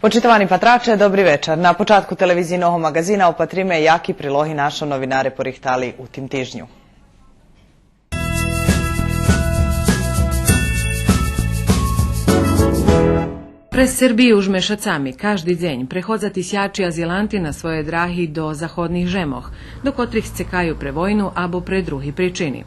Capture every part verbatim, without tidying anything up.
Почитовани патраче, добри вечар. На початку телевизийного маґазина опатриме яки прилоги нашо новинаре порихтали у тим тижню. През Сербию уж мешацами, кажди дзень, преходза тисячи азиланти на свойо драги до заходних жемох, до котрих сцекаю пре войну або пре други причини.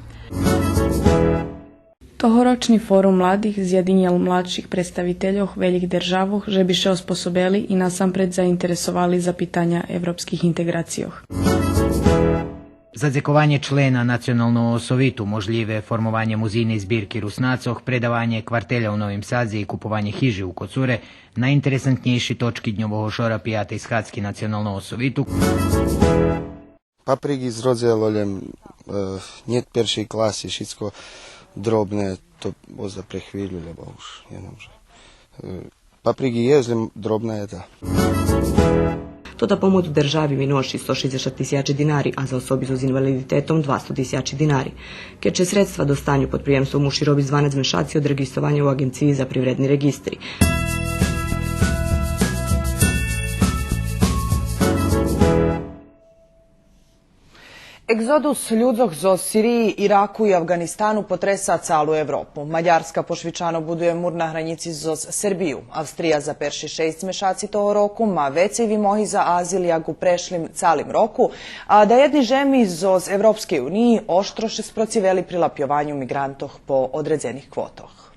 Тогорочни форум младих зєдинєл младших представительох велїх державох же би ше оспособели и насампред заинтересовали за питаня европских интеґрацийох. Задзекованє члена Националного совиту, можлїве формованє музийней збирки Руснацох, предаванє квартеля у Новим Садзе и купованє хижи у Коцуре, найинтересантнєйши точки дньового шора пиятей схадзки Националного совиту. Паприґи зродзело лєм, е, нєт першей класи, шицко дробне, то бо за прехвилю, лєбо уж єдном же. Е, паприґи єст, лєм дробна єда. Тота помоц у держави минула шицсто шейдзешат тисячи динари, а за особи зоз инвалидитетом двасто тисячи динари. Кед ше средства достаню под приємством, муши робиц дванац мешаци од реґистрованя у Аґенциї за привредни реґистри. Еґзодус людзох зоз Сириї, Ираку и Афґанистану потреса цалу Европу. Мадярска пошвидшано будує мур на гранїци зоз Сербию. Австрия за перши шейсц мешаци того року ма вецей вимоги за азил як у прешлим цалим року, а даєдни жеми зоз Европскей униї оштро ше спроцивели прилапйованю миґрантох по одредзених квотох.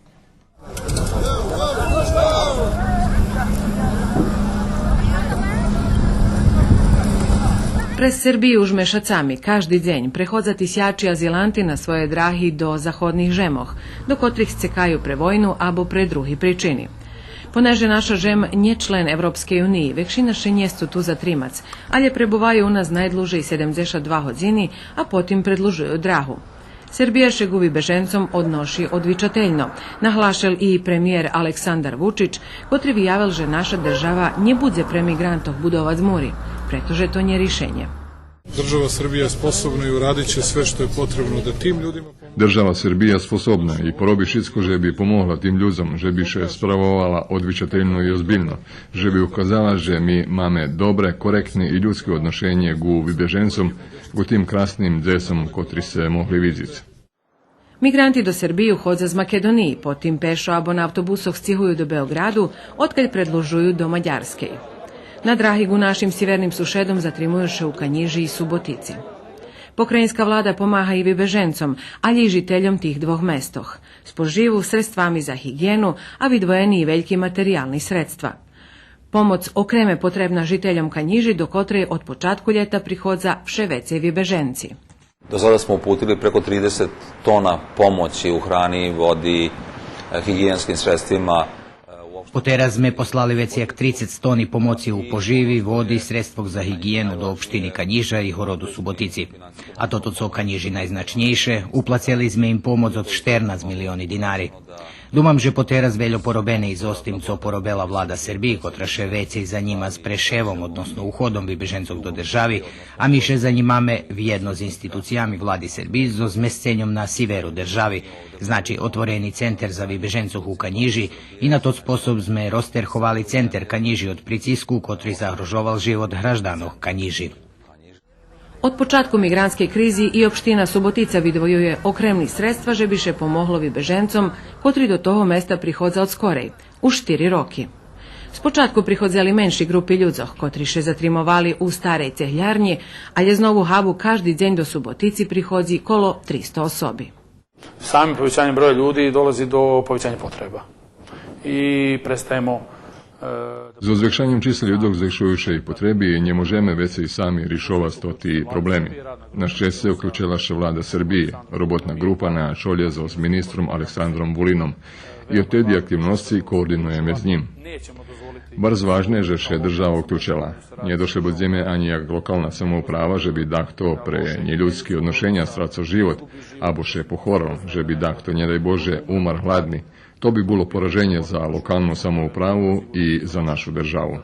През Сербию уж мешацами, кажди дзень, преходза тисячи азиланти на свойо драги до заходних жемох, до котрих сцекаю пре войну або пре други причини. Понеже наша жем нє член Европскей униї, векшина ше нє сцу ту затримац, алє пребуваю у нас найдлужей седемдзешат два годзини, а потим предлужую драгу. Сербия ше ґу вибеженцом одноши одвичательно, наглашел и премиєр Александар Вучич, котри виявел же наша держава нє будзе пре миґрантох будовац мури, прето же то нє ришенє. Держава Сербия је способна и урадиће све што је потребно да тим људима помогне. Держава Сербия способна и пороби шицко же би помогла тим людзом, же би ше справовала одвичательно и озбильно, же би указала же ми маме добре, коректне и людске одношенє ґу вибеженцом, ґу тим красним дзецом котри сце могли видзиц. Миґранти до Сербию ходза з Македониї, потим пешо або на автобусох сцигую до Беоґраду, одкаль предлужую до Мадярскей. На драги ґу нашим сиверним сушедом затримую ше у Канїжи и Суботици. Покраїнска влада помага и вибеженцом, алє и жительом тих двох местох. З поживу, средствами за гиґиєну, а видвоєни и вельки материялни средства. Помоц окреме потребна жительом Канїжи, до котрей од початку лєта приходза вше вецей вибеженци. До сада смо упутили преко тридесет тона помоћи у храни, води, е, гиґијенским средствима, е, уопште. Потераз зме послали вецей як трицец тони помоци у поживи, води, средствох за гиґијену до општини Канїжа и городу Суботици. А тото цо Канїжи найзначнєйше, уплацели зме им помоц од штернац милиони динари. Думам же потераз вельо поробене и зоз тим цо поробела влада Сербиї, котра ше вецей занїма з прешевом, односно уходом вибеженцох до держави, а ми ше занїмаме вєдно з институциями влади Сербиї зоз змесценьом на сиверу держави, значи отворени центер за вибеженцох у Канїжи и на тот способ зме розтерховали центер Канїжи од прициску котри загрожовал живот гражданох Канїжи. Од початку миґрантскей кризи и општина Суботица видвоює окремни средства же би ше помогло вибеженцом, котри до того места приходза од скорей, уж штири роки. Спочатку приходзели менши ґрупи людзох, котри ше затримовали у Старей цеглярнї, алє з Нову Габу кажди дзень до Суботици приходзи коло тристо особи. Самим повећањем броја људи долази до повећања потреба. И престајемо, е, Зоз звекшаньом числа людзох звекшую ше и потреби и нє можеме вецей сами ришовац тоти проблеми. На щесце, уключела ше влада Сербиї, роботна ґрупа на чолє зоз министром Александром Вулином. И одтеди активносци координуєме з нїм. Барз важне же ше держава уключела. Нє дошебудзиме анї як локална самоуправа же би дахто пре нєлюдски одношеня страцел живот, або ше похорел, же би дахто, нє дай Боже, умар гладни. То би було пораженє за локалну самоуправу и за нашу державу.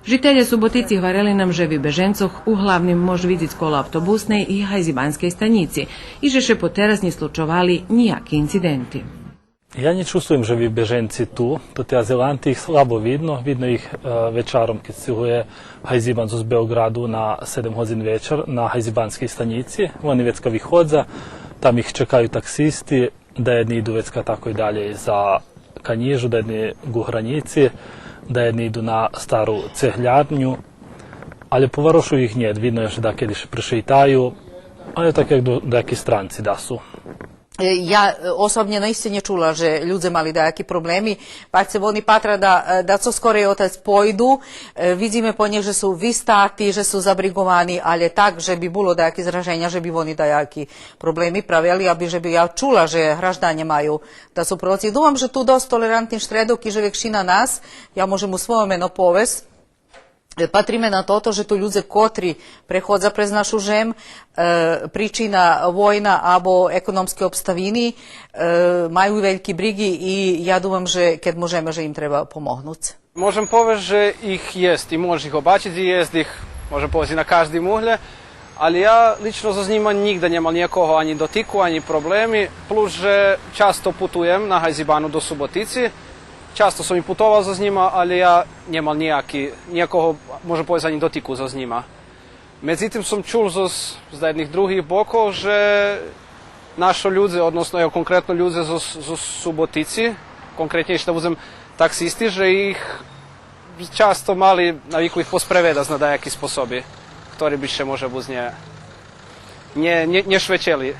Жителє Суботици гварели нам же вибеженцох углавним мож видзиц коло автобусней и гайзибанскей станїци и же ше потераз нє случовали нїяки инциденти. Я нє чувствуєм же вибеженци ту, тоти азиланти, их слабо видно, видно их, е, вечаром, кед стигує гайзибан зоз Беоґраду на седем годзин вечар на гайзибанскей станїци. Вони вецка виходза, там их чекаю таксисти, даєдни иду вецка тако и далєй за Канїжу, даєдни ґу гранїци, даєдни иду на стару цеглярню. Але по варошу их нєт, видно же дакеди ше прешейтаю, але так як до, даяки странци да су. Е, я, е, особнє наисце нє чула же людзе мали даяки проблеми. Пак ше вони патра да, е, да цо скорей одталь пойду. Е, видзиме по нїх же су вистати, же су забриґовани, але так же би було даяки зраженя же би вони даяки проблеми правели, або же би я чула же гражданє маю да су проти. Думам же ту досц толерантни штредок и же векшина нас, я можем у свойо мено повесц, е, патриме на тото же ту людзе котри преходза през нашу жем, е, причина война або економски обставини, е, маю вельки бриґи и я думам же кед можеме же им треба помогнуц. Можем повесц же их єст и мож их обачиц и єст их, можем повесц и на каждим углє, але я лично зоз нїма нїґда нємал нїякого анї дотику, анї проблеми, плюс же часто путуєм на гайзибану до Суботици, часто сом и путовал зоз нїма, але я нємал нїяки, нїякого, можем повесц, анї дотику зоз нїма. Медзитим сом чул зоз, з даєдних других бокох же нашо людзе, односно, ево, конкретно людзе зоз, зоз Суботици, конкретнєйше да будзем, таксисти, же их часто мали навику их поспреведац на даяки способи, хтори би ше, може буц, нє, нє, нє, нє швечели.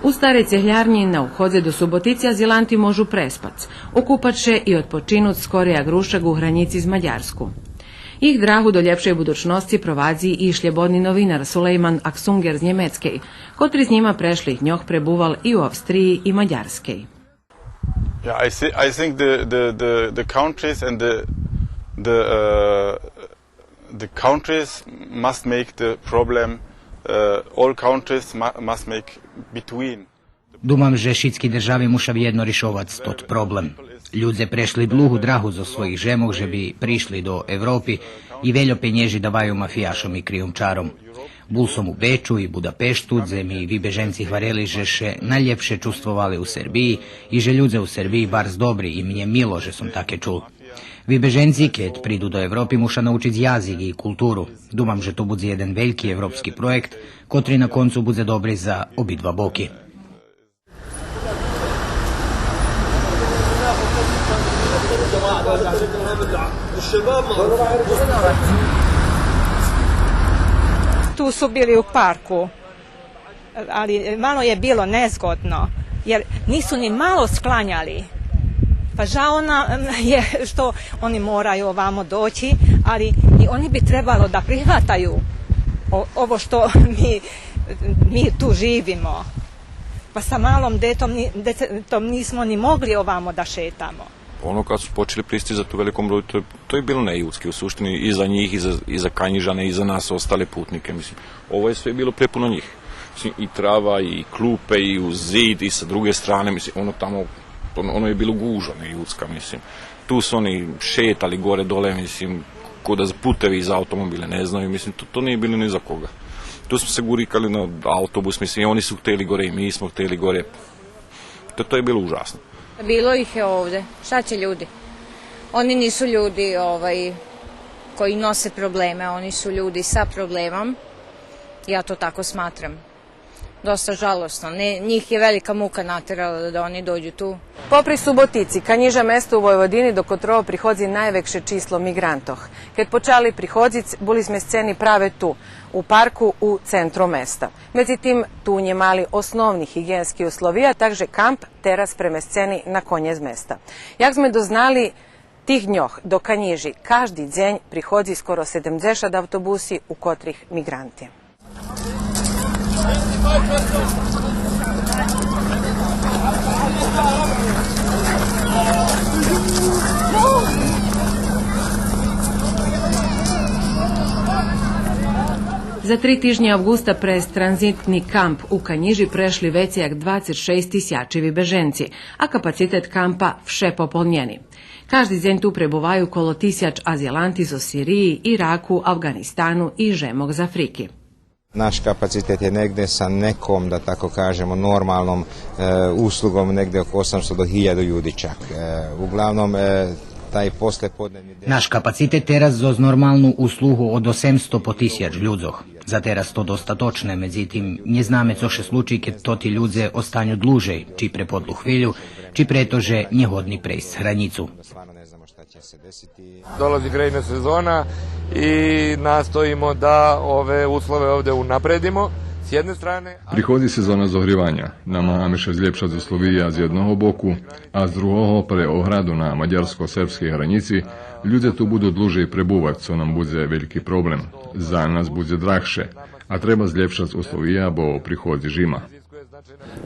У старей цеглярнї на уходзе до Суботици азиланти можу преспац, окупац ше и одпочинуц скорей як рушак у гранїци з Мадярску. Их драгу до лєпшей будучносци провадзи и шлєбодни новинар Сулейман Аксунгер з Нємецкей, котри з нїма прешлих дньох пребувал и у Австриї и Мадярскей. Yeah, I thi-, I think the, the, the, the countries and the, the, uh, the countries must make the problem, uh, all countries mu-, must make between. Думам же шицки держави муша вєдно ришовац тот проблем. Людзе прешли длугу драгу зоз своїх жемох же би пришли до Европи и вельо пенєжи даваю мафияшом и криюмчаром. Бул сом у Бечу и Будапешту, дзе ми вибеженци гварели же ше найлєпше чувствовали у Сербиї и же людзе у Сербиї барз добри и мнє мило же сом таке чул. Вибеженци, кед приду до Европи, муша научиц язик и културу. Думам же то будзе єден вельки европски проєкт, котри на концу будзе добри за обидва боки. Tu su bili u parku, ali malo je bilo nezgodno, jer nisu ni malo sklanjali. Pa žao nam je što oni moraju ovamo doći, ali i oni bi trebalo da prihvataju o-, ovo što mi, mi tu živimo. Pa sa malom detom ni-, dece-, tom nismo ni mogli ovamo da šetamo. Ono kad su počeli pristizati u velikom broju, to je, to je bilo neljudski u suštini i za njih i za, i za Kanjižane i za nas ostale putnike. Mislim, ovo je sve bilo prepuno njih. Mislim, i trava i klupe i uz zid i sa druge strane, mislim, ono tamo, ono, ono je bilo gužva neljudska, mislim. Tu su oni šetali gore dole, mislim, ko da putevi za automobile ne znaju, mislim, to, to nije bilo ni za koga. Tu smo se gurikali na autobus, mislim, oni su hteli gore i mi smo hteli gore. To, to je bilo užasno. Bilo ih je ovde. Šta će ljudi? Oni nisu ljudi, ovaj, koji nose probleme, oni su ljudi sa problemom. Ja to tako smatram. Dosta žalosno. Ne, njih je velika muka naterala da oni dođu tu. Попри Суботици, Канїжа место у Войводини до котрого приходзи найвекше число миґрантох. Кед почали приходзиц, були змесцени праве ту, у парку у центру места. Медзитим, ту нє мали основни гиґиєнски условия, так же камп тераз премесцени на конєц места. Як зме дознали, тих дньох до Канїжи кажди дзень приходзи скоро седемдзешат автобуси у котрих миґранти. За три тижнї авґуста през транзитни камп у Канїжи прешли вецей як двацец шейсц тисячи вибеженци, а капацитет кампа вше пополнєни. Кажди дзень ту пребуваю коло тисяч азиланти зоз Сириї, Ираку, Авґанистану и жемох з Африки. Naš kapacitet je negde sa nekom, da tako kažemo, normalnom, e, uslugom negde oko osamsto do hiljadu ljudi čak. E, uglavnom, e, taj poslepodnevni deo... Наш капацитет тераз зоз нормалну услугу од осемсто по тисяч людзох. За тераз то достаточне, медзитим, нє знаме цо ше случи кед тоти людзе останю длужей, чи пре подлу хвилю, чи прето же нє годни прейсц гранїцу. Stvarno ne znamo šta će se desiti. Dolazi grejna sezona i nastojimo da ove uslove ovde unapredimo, s jedne strane, a... Приходзи сезона зогриваня. Намагаме ше злєпшац условия з єдного боку, а з другого пре ограду на мадярско-сербскей гранїци людзе ту буду длужей пребувац, цо нам будзе вельки проблем. За нас будзе драгше, а треба злєпшац условия, бо приходзи жима.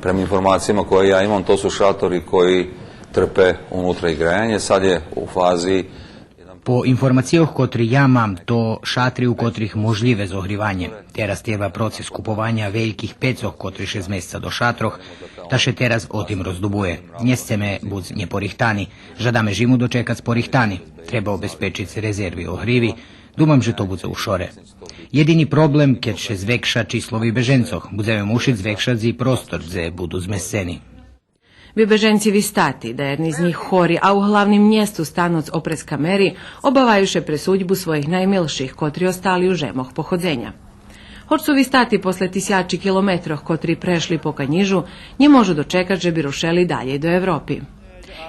Prema informacijama koje ja imam, to su šatori koji trpe unutra i grejanje. Sad je u fazi... По информацийох котри я мам, то шатри у котрих можлїве зогриванє. Тераз тєва процес купованя вельких пецох котри ше змесца до шатрох, та ше тераз о тим роздубує. Нє сцеме буц нєпорихтани. Жадаме жиму дочекац порихтани. Треба обезпечиц резерви огриви. Думам же то будзе ушоре. Єдини проблем, кед ше звекша число вибеженцох, будземе мушиц звекшац и простор дзе буду змесцени. Вибеженци вистати, даєдни з нїх хори, а у главним мєсту стануц опрез камери, обаваю ше пре судьбу своїх наймилших, котри остали у жемох походзеня. Гоч су вистати после тисячи километрох, котри прешли по канїжу, нє можу дочекац же би рушели далєй до Европи.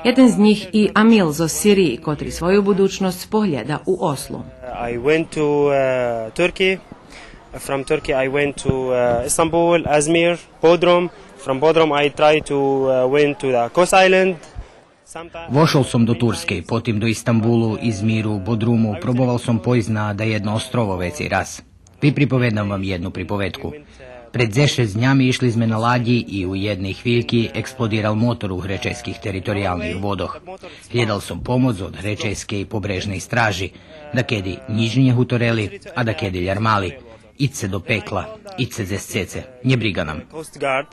Єден з нїх и Амил зоз Сириї, котри свою будучносц поглєда у Ослу. I went to, uh, Turkey. From Turkey, I went to, uh, Istanbul, Izmir, Bodrum. From Bodrum, I tried to, uh, went to the Kos Island. Sometimes... Вошол сом до Турскей, потим до Истамбулу, Измиру, Бодруму, пробовал сом пойсц на даєдно острово вецей раз. Виприповедам вам єдну приповедку. Пред дзешец днями ишли зме на ладї и у єдней хвильки експлодирал мотор у греческих териториялних водох. Глєдал сом помоц од греческей побрежней стражи. Дакеди нїч нє гуторели, а дакеди лярмали: „Идце до пекла, идце дзе сцеце, нє бриґа нам.“ Coast Guard.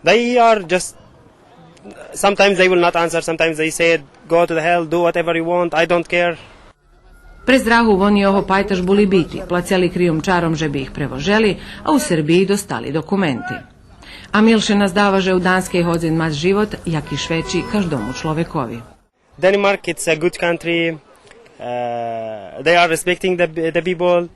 They are just, sometimes they will not answer, sometimes they said, „Go to the hell, do whatever you want, I don't care.“ През драгу вон и його пайташ були бити, плацели криюмчаром же би их превожели, а у Сербиї достали документи. Амил ше наздава же у Данскей годзен мац живот, яки швечи каждому чловекови. Denmark, it's a good country. Uh, they are respecting the, the people.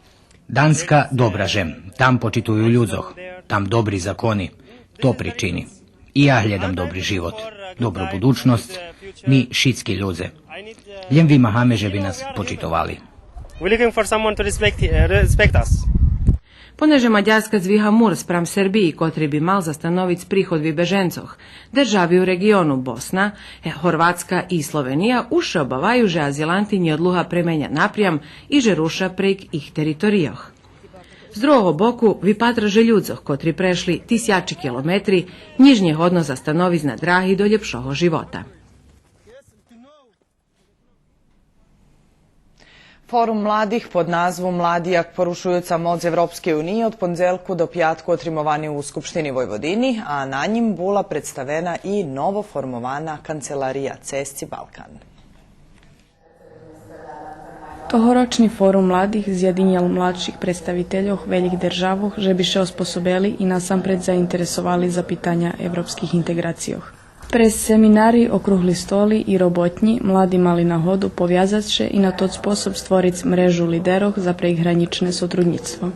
Данска добра жем, там почитую людзох, там добри закони, то причини. И я глєдам добри живот, добру будучносц, ми шицки людзе. Лєм вимагаме же би нас почитовали. We're looking for someone to respect, uh, respect us. Понеже Мадярска дзвига мур спрам Сербиї, котри би мал застановиц приход вибеженцох, держави у реґиону Босна, Горватска и Словения уж ше обаваю же азиланти нєодлуга пременя напрям и же руша прейґ их територийох. З другого боку, випатра же людзох, котри прешли тисячи километри, нїч нє годно застановиц на драги до лєпшого живота. Форум младих под назву „Млади як порушуюца моц Европскей униї“ од пондзелку до пятку отримовани у Скупштини Войводини, а на нїм була представена и новоформована канцелария Цесци Балкан. Тогорочни форум младих зєдинял младших представительох велїх державох же би ше оспособели и насампредз заинтересовали за питаня европских интеґрацийох. През семинари, округли столи и роботнї млади мали нагоду повязац ше и на тот способ створиц мрежу лидерох за прейґгранїчне сотруднїцтво.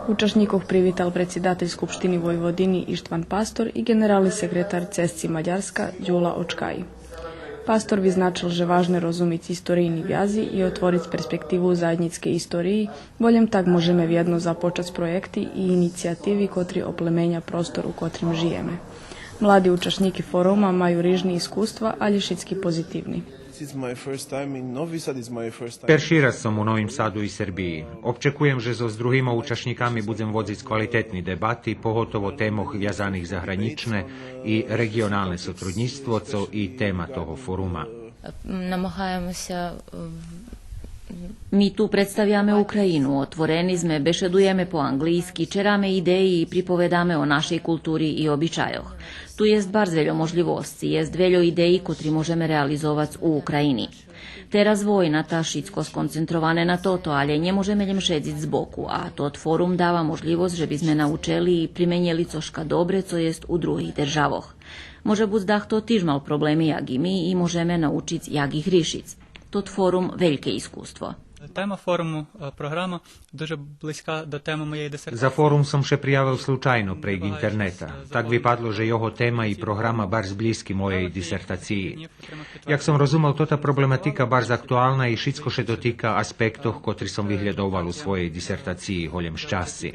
Учашнїкох привитал предсидатель Скупштини Войводини Иштван Пастор и ґенерални секретар Цесци Мадярска Дюла Очкай. Пастор визначел же важне розумиц историйни вязи и отвориц перспективу у заєднїцкей историї, бо лєм так можеме вєдно започац проєкти и инициятиви котри оплеменя простор у котрим жиєме. Млади учашнїки форума маю рижни искуства, алє шицки позитивни. It's my first time in Novi Sad, it's my first time. Перши раз сом у Новим Саду и Сербиї. Обчекуєм же зоз другима учашнїками будзем водзиц квалитетни дебати, поготово темох вязаних за гранїчне и реґионалне сотруднїцтво, цо и тема того форума. Намагаєме ся, е, Ми ту представяме Україну, отворени зме, бешедуєме по анґлийски, чераме идеї и приповедаме о нашей култури и обичайох. Ту єст барз вельо можлївосци, єст вельо идеї котри можеме реализовац у України. Тераз война, та шицко сконцентруване на тото, алє нє можеме лєм шедзиц збоку, а тот форум дава можлївосц же би зме научели и применєли цошка добре цо єст у других державох. Може буц дахто тиж мал проблеми як и ми и можеме научиц як их ришиц. Тот форум вельке искуство. Тема форуму, е, програма дуже близька до теми моєї дисертації. За форум сом ше приявел случайно прейґ интернета. Так випадло же його тема и програма барз блїзки моєй дисертациї. Як сом розумел, тота проблематика барз актуална и шицко ше дотика аспектох котри сом виглєдовал у своєй дисертациї, голєм щасци.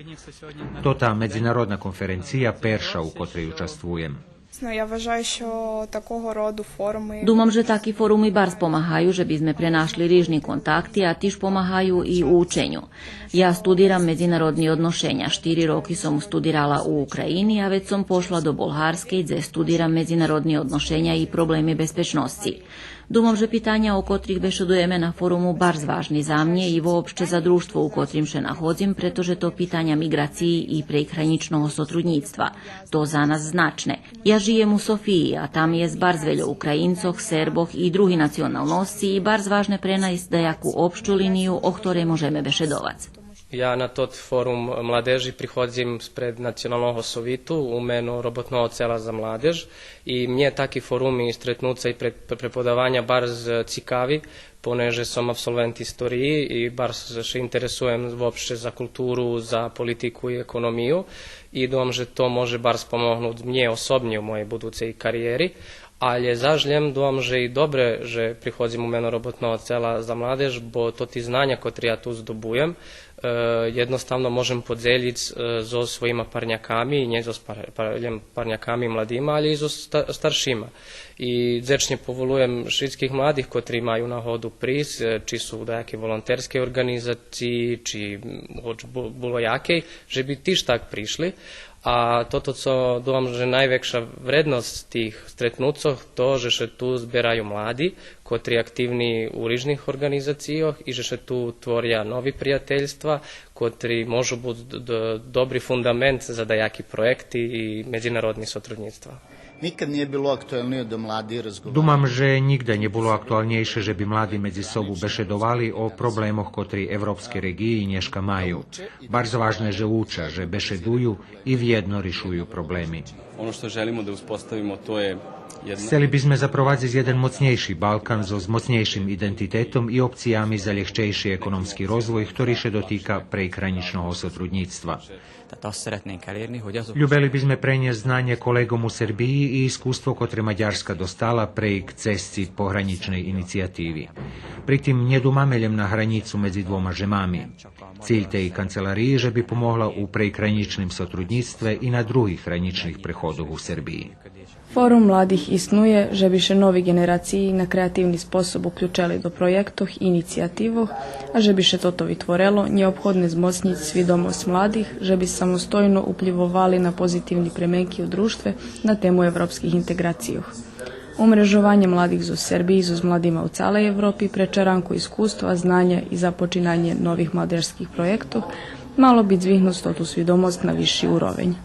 Тота медзинародна конференция перша у котрей участвуєм. Дійсно, я вважаю, що такого роду форуми... Думам же таки форуми барз помагаю же би зме пренашли рижни контакти, а тиж помагаю и у ученю. Я студирам медзинародни одношеня. Штири роки сом студирала у України, а вец сом пошла до Болгарскей, дзе студирам медзинародни одношеня и проблеми безпечносци. Думам же питаня о котрих бешедуєме на форуму барз важни за мнє и вообще за дружтво у котрим ше находзим, прето же то питаня миґрациї и прейґранїчного сотруднїцтва. То за нас значне. Я жиєм у Софиї, а там єст барз вельо Українцох, Сербох и други националносци и барз важне пренайсц даяку общу линию о хторей можеме бешедовац. Я на тот форум младежи приходзим спред Националного совиту, умено Роботного цела за младеж, и мнє таки форуми и стретнуца и пре-, преподаваня барз цикави, понеже сом абсолвент историї и барз ше интересуєм вообще за културу, за политику и економию. И думам же то може барз помогнуц мнє особнє у моєй будуцей кариєри. Алє заш лєм думам же и добре же приходзим умено Роботного цела за младеж, бо тоти знаня котри я ту здобуєм, е, єдноставно можем подзелїц, е, зоз своїма парняками, и нє зоз пар-, пар-, лєм парняками младима, алє и зоз ста-, старшима. И дзечнє поволуєм шицких младих котри маю нагоду присц, е, чи су у даякей волонтерскей орґанизациї, чи, м, гоч бу-, було якей, же би тиж так пришли. А тото цо думам же найвекша вредносц тих стретнуцох, то же ше ту збераю млади, котри активни у рижних орґанизацийох и же ше ту творя нови приятельства, котри можу буц д-, д-, добри фундамент за даяки проєкти и медзинародни сотруднїцтва. Nikad nije bilo aktuelnije da mladi razgovaraju. Думам же нїґда нє було актуалнєйше же би млади медзи собу бешедовали о проблемох котри европски реґиї нєшка маю. Барз важне же уча, же бешедую и вєдно ришую проблеми. Ono što želimo da uspostavimo, to je jedna... Сцели би зме запровадзиц єден моцнєйши Балкан зоз моцнєйшим идентитетом и опциями за лєгчейши економски розвой, хтори ше дотика прейґранїчного сотруднїцтва. Любели би зме пренєсц знанє колеґом у Сербиї и искуство котре Мадярска достала прейґ цесци погранїчней инициятиви. При тим нє думаме лєм на гранїцу медзи двома жемами. Циль тей канцелариї же би помогла у прейґранїчним сотруднїцтве и на других гранїчних преходох у Сербиї. Форум младих иснує же би ше нови ґенерациї на креативни способ уключели до проєктох и инициятивох, а же би ше тото витворело, нєобходне змоцнїц свидомосц младих же би самостойно упливовали на позитивни пременки у дружтве на тему европских интеґрацийох. Умрежованє младих зоз Сербиї зоз младима у цалей Европи пре чаранку искуства, знаня и започинанє нових младежских проєктох мало би здвигнуц тоту свидомосц на висши уровень.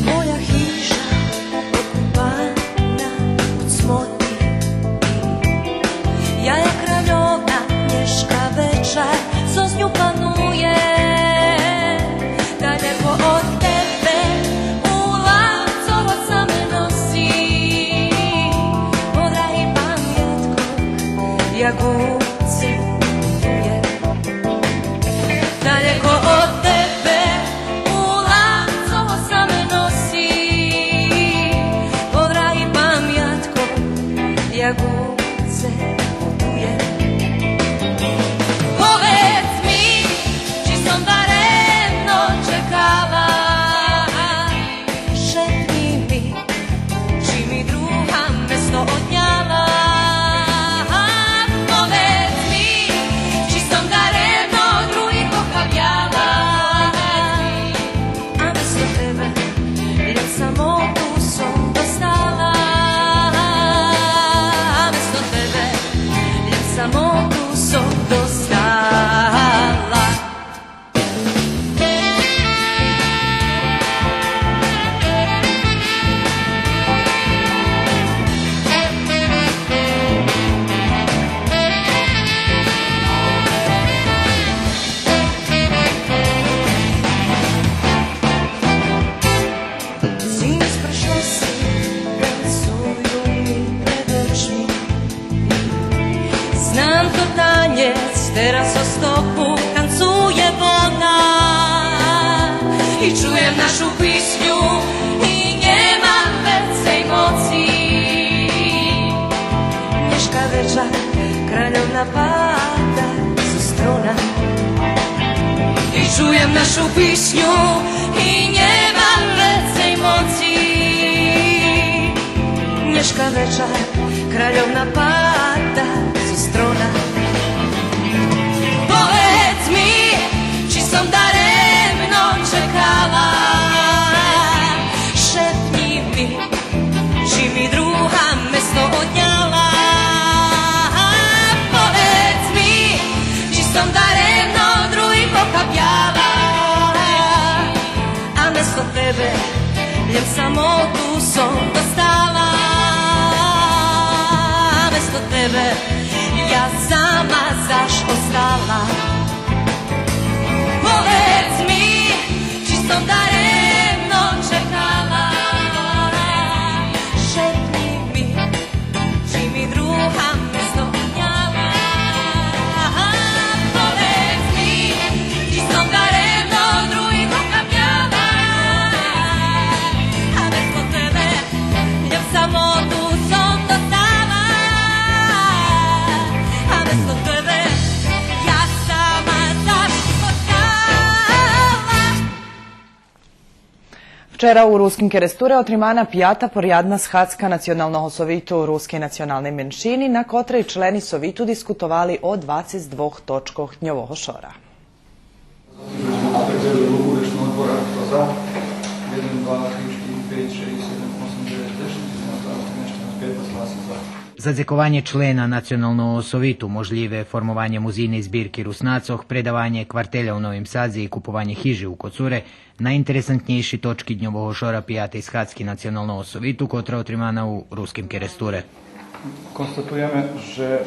Моя хижа окупана од смоти. Я як кральовна нєшка вечар зоз ню панує. Далєко од тебе у ланцох саме носи. О, драги памятко, як у Далєко од тебе у ланцох саме носи, о, драги памятко, як у це путує. Поведз ми, чи сом даремно чекала, шепни ми, чи ми друг Тераз зоз тобу танцує вона, и чуєм нашу писню, и нємам вецей моци. Нєшка вечар кральовна пада зоз трона. И чуєм нашу писню, и нємам вецей моци. Нєшка вечар кральовна пада зоз трона. Поведз ми, чи сом даремно чекала? Шепни ми, чи ми друга место одняла? Поведз ми, чи сом даремно другим похабяла? А место тебе лєм самоту сом достала. А место тебе я сама заш остала. Поведз ми, чи сом даремно чекала? Шепни ми, чи ми друга место одняла? Поведз ми, чи сом даремно другим похабяла? А место тебе лєм самоту сом достала. А место тебе я сама заш остала. Вчера у Руским Керестуре отримана пята порядна схадзка Националного совиту рускей националней меншини, на котрей члени совиту дискутовали о двацец двох точкох дньового шора. Определили у речного одбора. Хто за? Єден, два, три, штири, пейц, шейсц, седем, осем, дзевец, дзешец, єденац, дванац, тринец, штернац, пейтнац гласова за. Задзекованє члена Националного совиту, можлїве формованє музийней збирки Руснацох, предаванє квартеля у Новим Садзе и купованє хижи у Коцуре, найинтересантнєйши точки дньового шора пятей схадзки Националного совиту, котра отримана у Руским Керестуре. Констатуєме же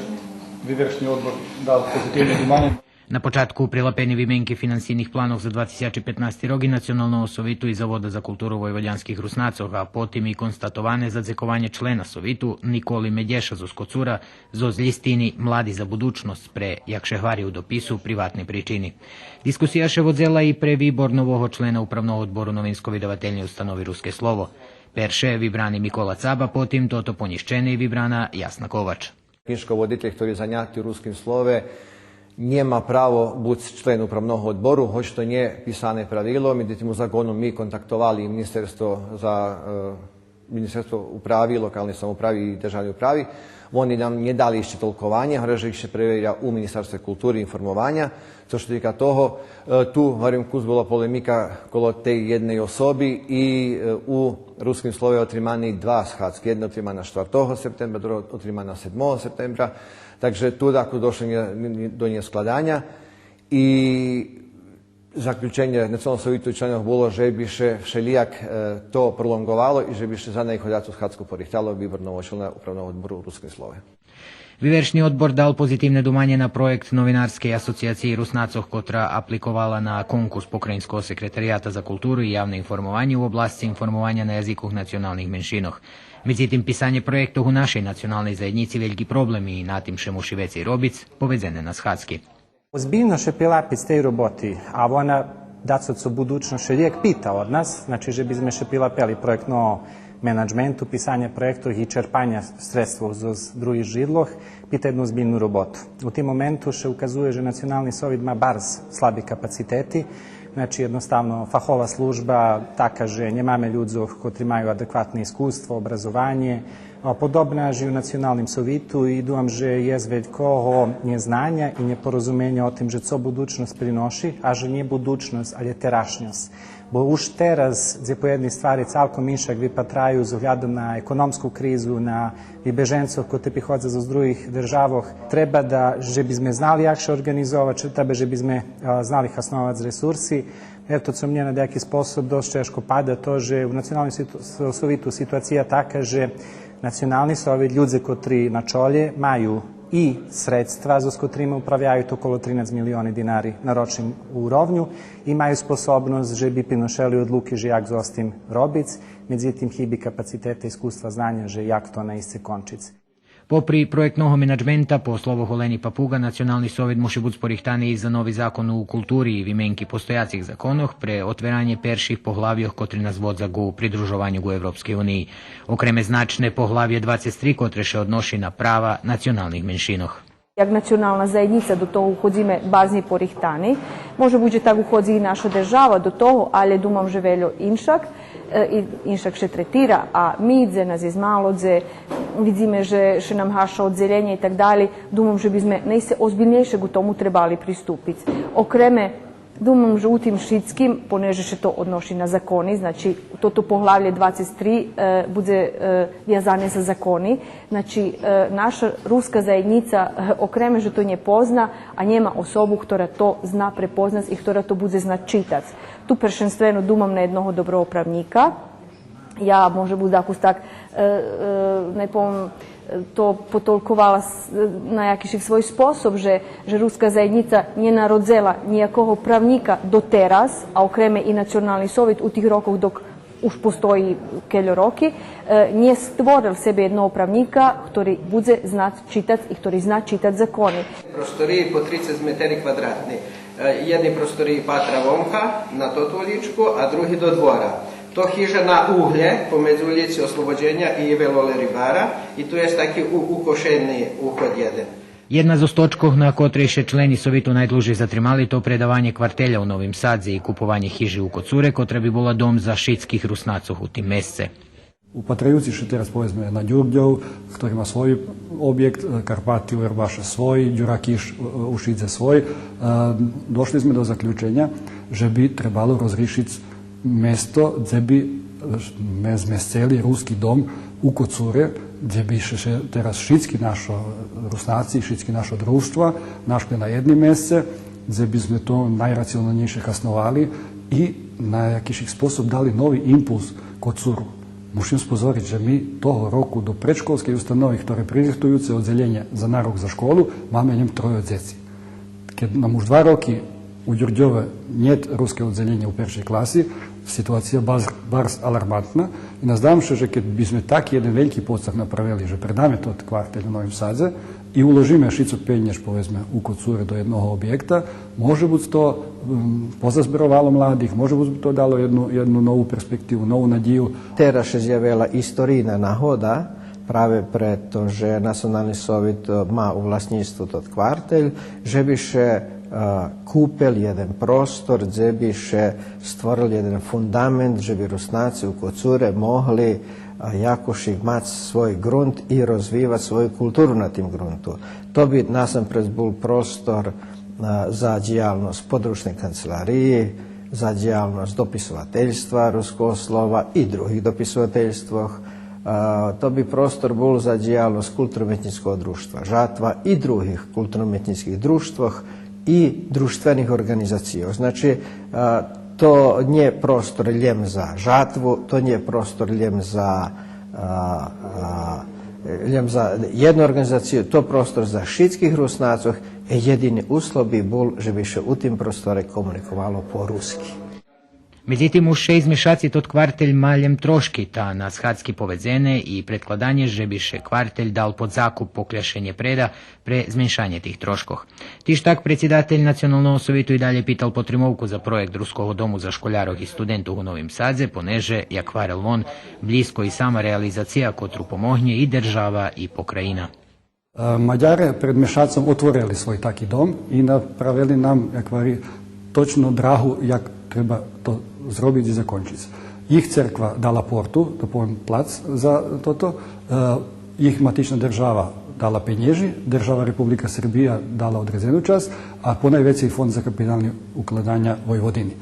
Вивершни одбор дал позитивне думанє. На початку прилапени вименки финансийних планох за два тисячи пейтнасти рок и Националного совиту и Завода за културу войводянских Руснацох, а потим и констатоване задзекованє члена Совиту Николи Медєша зоз Коцура, зоз лїстини Млади за будучносц пре, як ше гвари у допису, приватни причини. Дискусия ше водзела и пре вибор нового члена Управного одбору Новинско-видавательней установи Руске слово. Перше вибрани Микола Цаба, потим тото понїщене и вибрана Ясна Ковач. Кнїжководитель хтори заняти у Руским слове нєма право буц член Управного одбору, гоч то нє писане правило, медзитим у закону ми контактовали и Министерство за, е, Министерство управи, локалней самоуправи и державней управи. Вони нам нє дали ище толкованє, гваря же их ше преверя у Министерстве култури и информованя. Цо ше тика того, е, ту, гварим, кус була полемика коло тей єдней особи и, е, у Руским слове отримани два схадзки. Єдна отримана штвартого септембра, друга отримана седмого септембра. Так же ту дакус дошло нє-, нє-, до нєскладаня и заключенє Националного совиту и членох було же би ше вшелїяк, е, то пролонґовало и же би ше за наиходзяцу схадзку порихтало вибор нового члена Управного одбору у Руским слове. Вивершни одбор дал позитивне думанє на проєкт Новинарскей асоциациї Руснацох, котра апликовала на конкурс Покраїнского секретарияту за културу и явне информованє у обласци информованя на язикох националних меншинох. Медзитим, писанє проєктох у нашей националней заєднїци вельки проблем и на тим ше муши вецей робиц, поведзене на схадзки. Озбильно ше прилапиц тей роботи, а вона дацо цо будучносц ше виєк пита од нас, значи же би зме ше прилапели проєктного менаджменту, писаня проєктох и черпаня средствох зоз других жидлох, пита єдну озбильну роботу. У тим моменту ше указує же Национални совит ма барз слаби капацитети, значи єдноставно фахова служба така же нємаме людзох котри маю адекватне искуство, образованє, а, подобна же и у Националним совиту, и думам же єст велького нєзнаня и нєпорозуменя о тим же цо будучносц приноши, а же нє будучносц, алє терашньосц. Бо уж тераз дзепоєдни ствари цалком иншак випатраю з оглядом на економску кризу, на вибеженцох котри приходза зоз других державох. Треба да, же би зме знали як ше орґанизовац, треба же би зме, а, знали хасновац ресурси. Ето, цо мнє на даяки способ досц чежко пада, то же у Националним ситу-, совиту ситуация така же Национални совит, людзе котри на чолє маю и средства зоз котрима управяю, то около тринац милиони динари на рочним уровню, и маю способносц же би приношели одлуки же як зоз тим робиц, медзитим хиби капацитета, искуства, знаня же як то наисце кончиц. Попри проєктного менаджмента, по словох Олени Папуґа, Национални совит муши буц порихтани и за нови закон у култури и вименки постояцих законох пре отверанє перших поглавйох котри нас водза ґу придружованю ґу Европскей униї. Окреме значне поглавє двацец три котре ше одноши на права националних меншинох. Як национална заєднїца до того уходзиме барз порихтани. Може буц же так уходзи и наша держава до того, алє думам же вельо иншак, е, и иншак ше третира, а ми дзе нас єст мало, дзе видзиме же ше нам гаша оддзелєня и так далєй, думам же би зме найше озбильнєйше ґу тому требали приступиц. Окреме, думам же у тим шицким, понеже ше то одноши на закони, значи, тото поглавє двацец три, е, будзе, е, вязане за закони. Значи, е, наша руска заєднїца, е, окреме же то нє позна, а нєма особу хтора то зна препознац и хтора то будзе знац читац. Ту першенствено думам на єдного доброго правнїка. Я, може буц, дакус так, е, е, нє повем, е, то потолковала с-, на якиш свой способ, же, же руска заєднїца нє народзела нїякого правнїка дотераз, а окреме и Национални совит у тих рокох док уж постої кельо роки, е, нє створел себе єдного правнїка, хтори будзе знац читац и хтори зна читац закони. Простори по трицец метери квадратни. Е, єдни простори патра вонка на тоту улїчку, а други до двора. То хижа на углє, помедзи улїци Ослободзеня и Велоле Рибара, и ту єст таки у-, укошени уход єден. Єдна зоз точкох на котрей ше члени Совиту найдлужей затримали, то предаванє квартеля у Новим Садзе и купованє хижи у Коцуре, котра би була дом за шицких Руснацох у тим месце. Упатраюци ше тераз, поведзме, на Дюрдьов, хтори ма свой обєкт, е, Карпати у Вербаше свой, Дюракиш, е, у Шидзе свой, е, дошли зме до заключеня же би требало розришиц место дзе би, е, зме змесцели Руски дом у Коцуре, дзе би ше, ше тераз шицки нашо Руснаци, шицки нашо дружтва нашли на єдним месце, дзе би зме то найрационалнєйше хасновали и на якиш способ дали нови импулс Коцуру. Мушим спозориц же ми того року до предшколскей установи, хтори пририхтую, це оддзелєнє за нарок за школу, маме лєм тройо дзеци. Кед нам уж два роки у Дюрдьове нєт руске оддзелєнє у першей класи, ситуация барз, барз алармантна. И наздавам ше же кед би зме таки єден вельки поцаг направели, же предаме тот квартель у Новим Садзе и уложиме шицок пенєж, поведзме, у Коцуре до єдного обєкта, може буц то, м, позазберовало младих, може буц то дало єдну, єдну нову перспективу, нову надїю. Тераз ше зявела историйна нагода, праве прето же Национални совит, е, ма у власнїцтву тот квартель, же би ше, е, купел єден простор, дзе би ше створел єден фундамент, же би Руснаци у Коцуре могли, е, якошик мац свой ґрунт и розвивац свою културу на тим ґрунту. То би насампредз бул простор, е, за дїялносц подручней канцелариї, за дїялносц дописовательства Руского слова и других дописовательствох. Е, то би простор бул за дїялносц Културно-уметнїцкого дружтва Жатва и других културно-уметнїцких дружтвох и дружтвених орґанизацийох. Значи, е, то нє простор лєм за Жатву, то нє простор лєм за, е, е, лєм за єдну орґанизацию, то простор за шицких Руснацох. Єдини услов би бул же би ше у тим просторе комуниковало по руски. Медзитим, уж шейсц мешаци тот квартель ма лєм трошки, та на схадзки поведзене и предкладанє же би ше квартель дал под закуп, покля ше нє преда, пре зменшанє тих трошкох. Тиж так, предсидатель Националного совиту и далєй питал потримовку за проєкт Руского дому за школярох и студентох у Новим Садзе, понеже, як гварел вон, блїзко и сама реализация котру помогнє и держава и покраїна. Е, Мадяре пред мешацом отворели свой таки дом и направели нам, як гвари, точно драгу, як треба то зробиц и закончиц. Їх церква дала порту, то повем, плац за тото, е, їх матична держава дала пенєжи, держава Република Сербия дала одредзену часц, а понайвецей Фонд за капитални укладаня Войводини.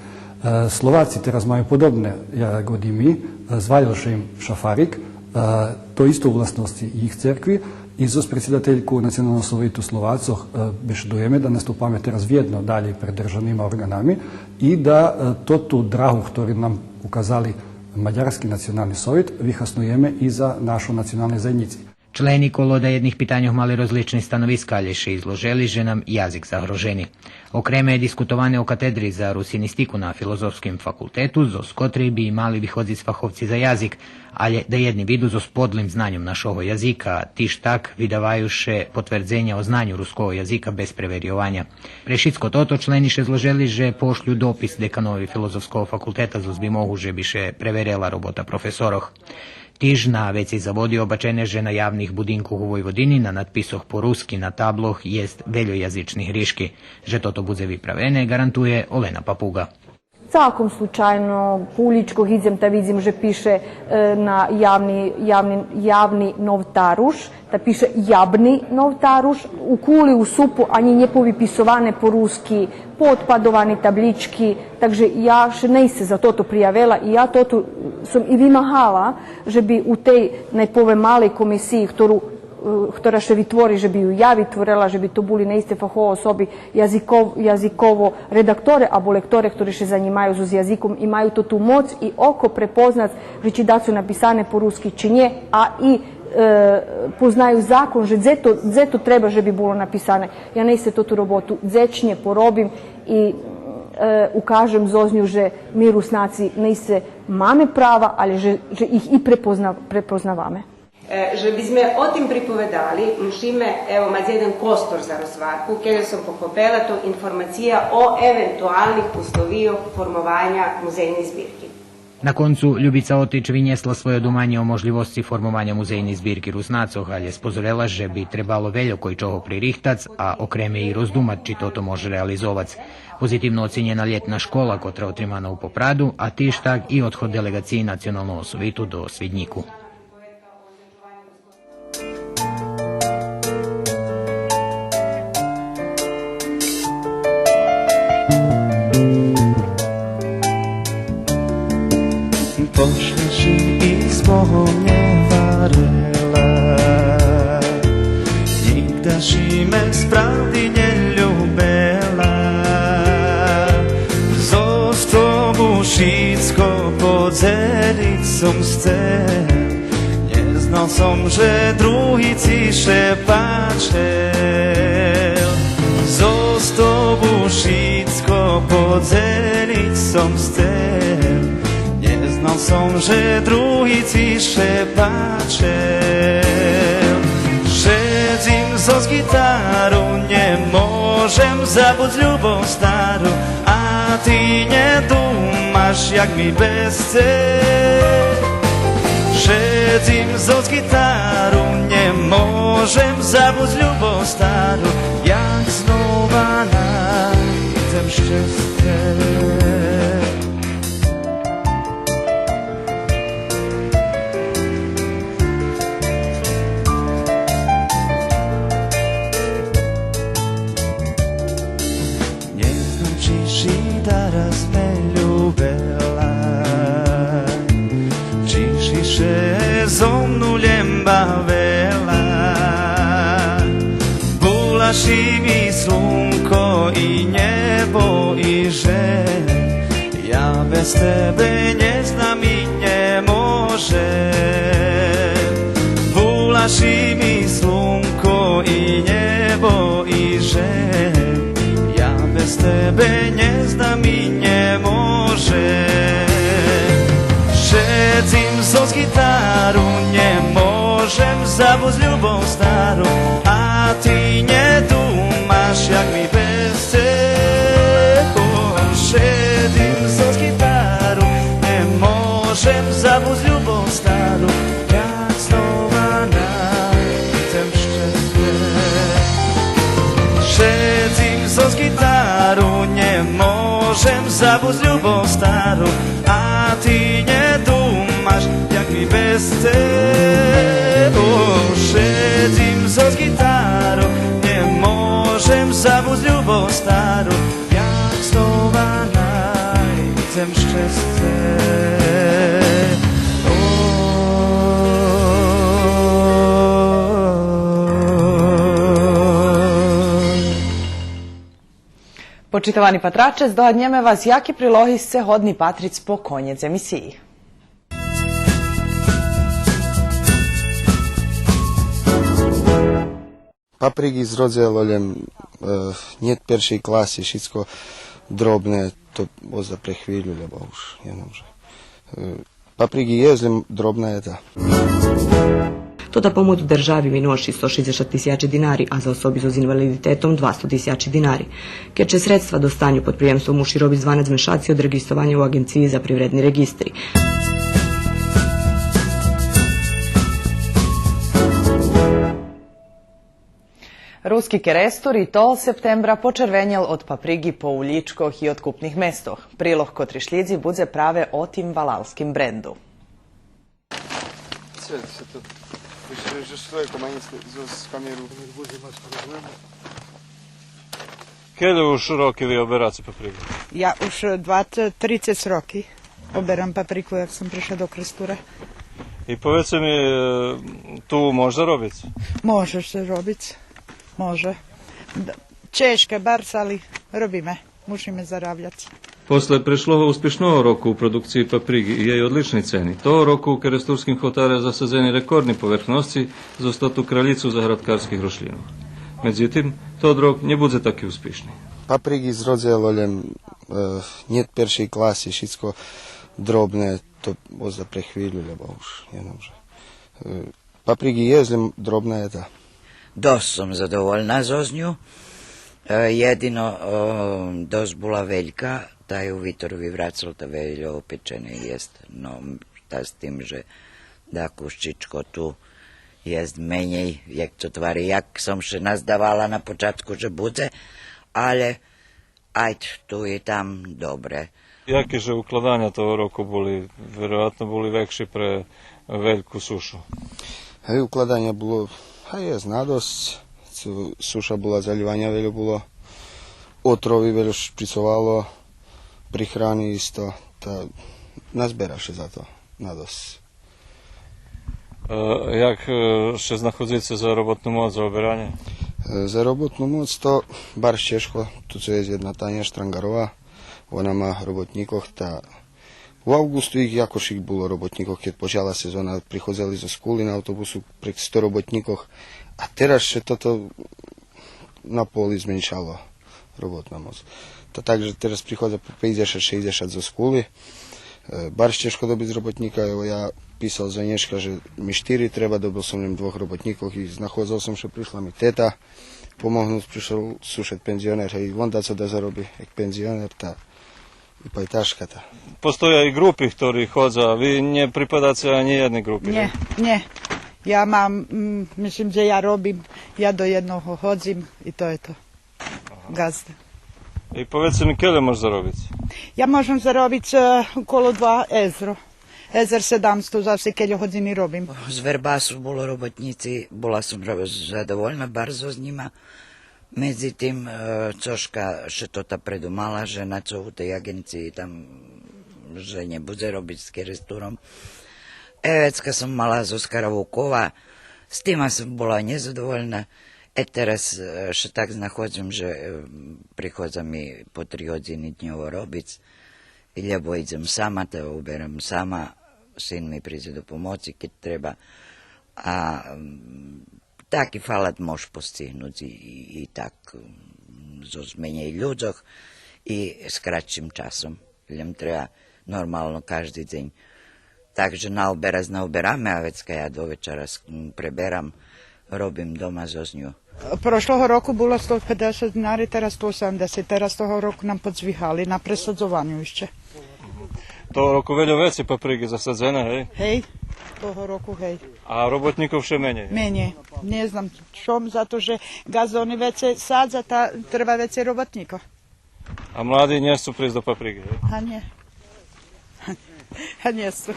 Е, Словаци тераз маю подобне, як и ми, е, звалєл ше им шафарик, е, то исто у власносци їх церкви, и зоз предсидательку Националного совиту Словацох, е, бешедуєме да наступаме тераз вєдно далєй пред державнима орґанами и да, е, тоту драгу, хтору нам указали Мадярски Национални совит, вихаснуєме и за нашо националней заєднїци. Члени коло даєдних питаньох мали розлични становиска, алє ше изложели же нам язик загрожени. Окреме дискутоване о катедри за русинистику на Филозофским факултету, зоз котрей би мали виходзиц фаховци за язик, алє даєдни виду зоз подлим знаньом нашого язика, тиж так видаваю ше потвердзеня о знаню руского язика без преверйованя. Пре шицко тото члени ше зложели же пошлю допис деканови Филозофского факултета зоз вимогу же би ше преверела робота професорох. Тиж на вецей заводи обачене же на явних будинкох у Войводини на надписох по руски на таблох єст вельо язични гришки. Же тото будзе виправене, гарантує Олена Папуґа. Цалком случайно по улїчкох идзем та видзим же пише, е, на явни, явни, явни новтаруш, та пише ябни новтаруш. У Кули, у СУП-у анї нє повиписоване по руски, поодпадовани таблїчки, так же я ше нейсце за тото приявела и я тото сом и вимагала, же би у тей, най повем, малей комисиї, хтору, е, хтора ше витвори, же би ю я витворела, же би то були нейсце фахово особи, язиков-, язиково редакторе або лекторе, хтори ше занїмаю зоз язиком и маю тоту моц и око препознац же чи дацо написане по руски чи нє, а и, е, познаю закон же дзе то, дзе то треба же би було написане. Я нейсце тоту роботу дзечнє поробим и, е, укажем зоз ню же ми Руснаци нейсце маме права, алє же, же их и препозна-, препознаваме. Е, же би зме о тим приповедали, мушиме, ево, мац єден костор за розгварку, кельо сом похопела, то информация о евентуалних условийох формованя музейней збирки. На концу Любица Отич винєсла свойо думанє о можлївосци формованя музейней збирки Руснацох, алє спозорела же би требало вельо кой чого пририхтац, а окреме и роздумац чи тото може реализовац. Позитивно оценєна Лєтна школа, котра отримана у Попраду, а тиж так и одход делеґациї Националного совиту до Свиднїку. Пошла ши и з Богом нє гварела, нїґда ши ме справди нє любела. Зоз тобу шицко подзелїц сом сцел, нє знал сом же други ци ше пачел. Зоз тобу шицко подзелїц сом сцел, нє знал сом же други ци ше пачел. Шедзим зоз ґитару, нє можем забуц любов стару, а ти нє думаш як ми без цебе. Шедзим зоз ґитару, нє можем забуц любов стару, як знова найдзем щестє. Нє знам чи ши дараз ме любела, чи ши ше зо мну лєм бавела. Була ши ми слунко и нєбо и же я без тебе нє знам и нє можем. Була ши ми слунко и нєбо и же я без тебе нє знам и нє можем. Шедзим зоз ґитару, нє можем забуц любов стару, а ти нє думаш як ми без цебе. Шедзим зоз ґитару, нє можем забуц любов стару, як знова найдзем щестє. Шедзим зоз ґитару, нє можем забуц любов стару, а ти нє думаш як ми без цебе. Шедзим зоз ґитару, нє можем забуц любов стару, як знова найдзем щестє. Почитовани патраче, здогаднєме вас яки прилоги сце годни патриц по конєц емисиї. Паприґи зродзело лєм, е, нєт першей класи, шицко дробне, то озда пре хвилю, лєбо уж, нє знам же. Е, паприґи єст, лєм дробна є та. Тота помоц у держави минула шисто шейдзешат тисячи динари, а за особи зоз инвалидитетом двасто тисячи динари. Кед ше средства достаню, подприємство муши робиц дванац мешаци од реґистрованя у Аґенциї за привредни реґистри. Руски Керестур и того септембра почервенєл од паприґи по улїчкох и откупних местох. Прилог котри шлїдзи будзе праве о тим валалским бренду. Се, се то. Виж, виж, виж, све, ко ма нє з, з камеру. Кельо уж роки ви обераце паприґу? Я уж двацец, трицец роки оберам паприґу, як сом пришла до Керестура. И поведзце ми, е, ту мож заробиц? Може ше заробиц, може. Д-, чежке барз, али робиме, мушиме заробяц. После прешлого успишного року у продукциї паприґи и єй одличней цени, того року у керестурским хотаре засадзени рекордни поверхносци зоз тоту кралїцу заградкарских рошлїнох. Медзитим, тот рок нє будзе таки успишни. Паприґи зродзело лєм, е, нєт першей класи, шицко дробне, то озда пре хвилю, лєбо уж, нє знам же. Е, паприґи єст, лєм дробна є та. Досц сом задовольна зоз ню. Е, єдино, о, досц була велька, та ю витор виврацал, та вельо опечене єст. Но, та з тим же дакус чичко ту єст менєй, як то твари, як сом ше наздавала на початку же будзе, але айд, ту и там добре. Яки же укладаня того року були? Вероятно були векши пре вельку сушу. Гей, укладаня було, гей, єст надосц. Су-, суша була, залїваня вельо було, отрови вельо шприцовало, при храни исто, та назбера ше за то надосц. Е, як, е, ше знаходзице за роботну моц, за оберанє? Е, за роботну моц то барз чежко, ту цо єст єдна таня Штранґарова, вона ма роботнїкох, та у авґусту их якош их було роботнїкох, кед почала сезона, приходзели зоз Кули на автобусу прек сто роботнїкох, а тераз ше тото на поли зменшало роботна моц. Та так же тераз приходза по пейдзешат, шейдзешат зоз Кули. Е, барз чежко добиц роботнїка, ево, я писал за нєшка же ми штири треба, добил сом лєм двох роботнїкох и знаходзел сом ше, пришла ми тета помогнуц, пришол сушед пензионер, гей, вон дацо да зароби як пензионер, та и пайташка та. Постоя и ґрупи хтори ходза, а ви нє припадаце анї єдней ґрупи, нє, гей? Нє. Я мам, м, мислим же я робим, я до єдного ходзим и то є то. Ага. Ґазда. И поведзце ми, кельо мож заробиц? Я можем заробиц, е, около два езро. Езер седамсто, зависи кельо годзини робим. З Вербасу було роботнїци, була сом ро-, задовольна барз зоз нїма. Медзитим, е, цошка ше тота предумала же на цо у тей аґенциї там же нє будзе робиц з Керестуром. Е, вецка сом мала зоз Каравукова, з тима сом була нєзадовольна. Е, тераз, е, ше так знаходзим же, е, приходза ми по три годзини дньово робиц, лєбо идзем сама, та оберам сама, син ми придзе до помоци кед треба. А, м, таки фалат мож постигнуц и, и, и так, м, зоз менєй людзох и з кратшим часом. Лєм треба нормално кажди дзень. Так же наоберац наобераме, а вецка я до вечара с-, м, преберам, робим дома зоз ню. Прошлого року було сто пейдзешат динари, тераз сто осемдзешат, тераз того року нам подзвигали на пресадзованю ище. Того року вельо вецей паприґи засадзене, гей? Гей, того року гей. А роботнїкох вше менєй, гей? Менєй. Нє знам чом, зато же ґазда они вецей садза, та треба вецей роботнїкох. А млади нє сцу присц до паприґи, гей? А нє. А нє сцу.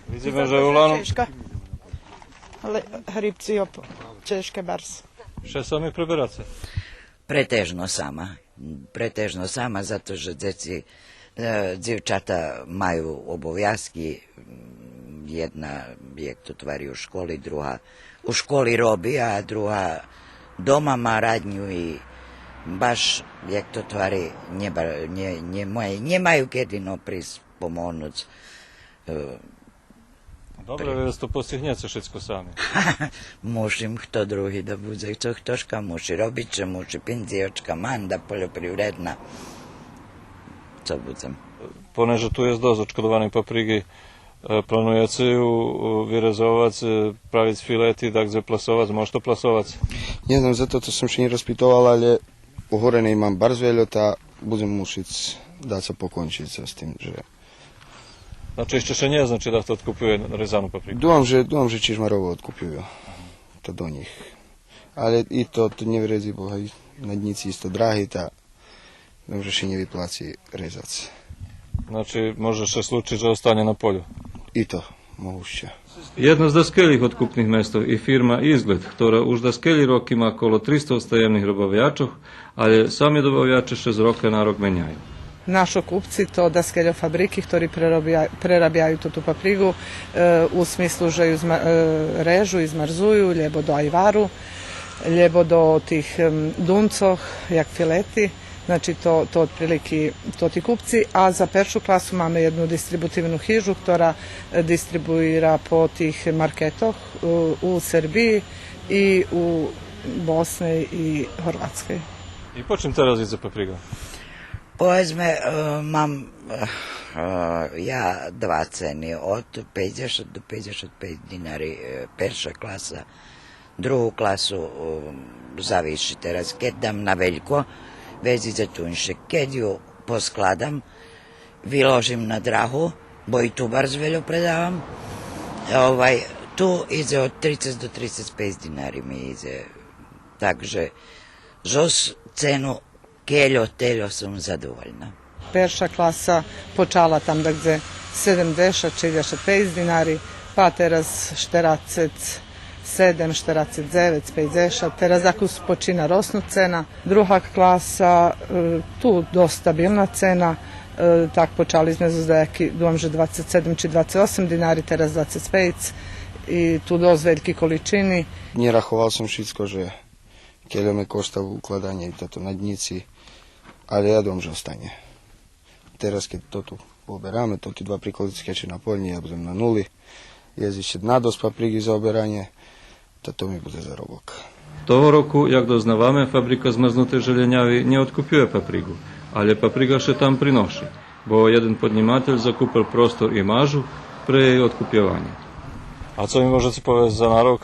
Видзиме же углавном чежко. Але грибци оп-, чежке барз. Вше сами пребераце? Претежно сама. Претежно сама, зато же дзеци, е, дзивчата маю обовязки, м, єдна, як то твари, у школи, друга у школи роби, а друга дома ма радню и баш, як то твари, нє ба-, нє, нє маю, нє маю кеди но присц помогнуц, е, Добре, ви то постигнєце шицко сами. Мушим, хто други да будзе, цо хтошка муши, робиц ше муши, пензийочка мам да польопривредна. Цо будзем? Понеже ту єст досц одшкодованей паприґи, е, плануєце ю, е, вирезовац, е, правиц филети, дакдзе пласовац, може то пласовац? Нє знам, за тото сом ше нє розпитовал, але угореней мам барз вельо, та будзем мушиц дацо покончиц з тим же. Значи, ище ше нє зна чи дахто одкупює резану паприґу? Думам же, думам же чижмарове одкупюю. То до нїх. Але и то, то нє вредзи, бо гай наднїци исто драги, та думам же ше нє виплаци резац. Значи, може ше случиц же останє на полю? И то, могуще. Єдно з даскелїх одкупних местох и фирма Изглед, хтора уж даскелї роки ма коло тристо стаємних добавячох, але сами добавяче ше з рока на рок меняю. Нашо купци то даскельо фабрики хтори прерабя-, прерабяю тоту паприґу, е, у смислу же ю зма-, е, режу и змарзую, лєбо до айвару, лєбо до тих, ем, дунцох, як филети. Значи, то, то одприлики тоти купци. А за першу класу маме єдну дистрибутивну хижу, хтора, е, дистрибуира по тих маркетох у, у Сербиї и у Босни и Горватскей. И по чим тераз идзе паприґа? Поведзме, е, мам, е, е, я два цени, од пейдзешат до пейдзешат пейц динари, е, перша класа, другу класу, е, завиши тераз. Кед дам на велько, вец идзе тунше. Кед ю поскладам, виложим на драгу, бо и ту барз вельо предавам, овай, ту идзе од трицец до трицец пейц динари ми идзе. Так же, зоз цену кельо-тельо сом задовольна. Перша класа почала там дакдзе седемдзешат, шейдзешат пейц динари, па тераз штерацец седем, штерацец дзевец, пейдзешат. Тераз дакус почина роснуц цена. Друга класа, е, ту досц стабилна цена. Е, так почали зме зоз даяки, думам же двацец седем чи двацец осем динари, тераз двацец пейц. И ту досц вельки количини. Нє раховал сом шицко же кельо ме кошта укладанє и тото наднїци, але я думам же останє. Тераз кед тоту обераме, тоти два приколици кед ше наполнї, я будзем на нули. Єст ище надосц паприґи за оберанє, та то ми будзе заробок. Того року, як дознаваме, фабрика змарзнутей желєняви нє одкупює паприґу, але паприґа ше там приноши, бо єден поднїматель закупел простор и мажу пре єй одкупйованє. А цо ми можеце повесц за на рок?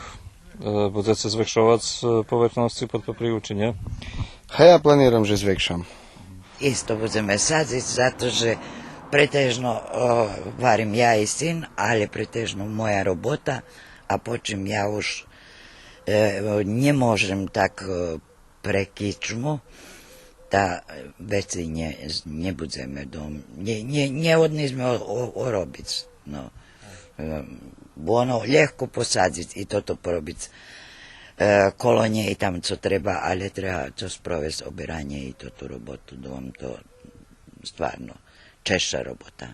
Е, будзеце звекшовац, е, поверхносци под паприґу, чи нє? Га, я планирам же звекшам. Исто будземе садзиц, зато же претежно, о, варим я и син, але претежно моя робота, а почим я уж, е, нє можем так, е, пре кичму, та, е, вецей нє, нє будземе дом, нє, нє, нє годни зме о, о, оробиц, но. Е, бо оно лєгко посадзиц и тото поробиц, е, коло нєй там цо треба, але треба цо спровесц оберанє и тоту роботу дом, то стварно чежша робота.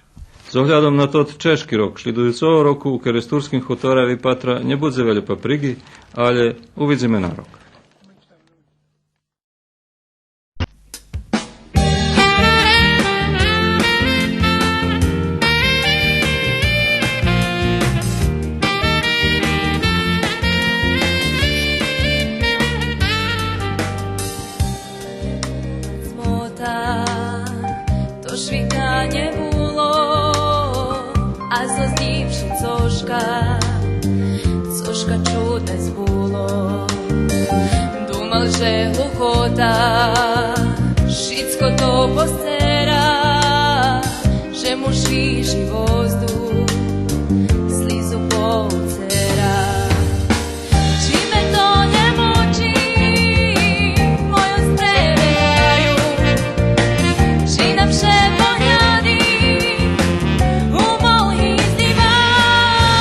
З оглядом на тот чежки рок, шлїдуюцого року у керестурским хутора випатра нє будзе вельо паприґи, але увидзиме на рок. Змота, то швитанє було, а зоз нїм шум цошка, цошка чудне збуло. Думал же глухота шицко то посцера, же му швижи воздух слїзу поцера. Чи ме то нє мучи, мойо стребедаю, чи нам ше погляди у молги злїваю,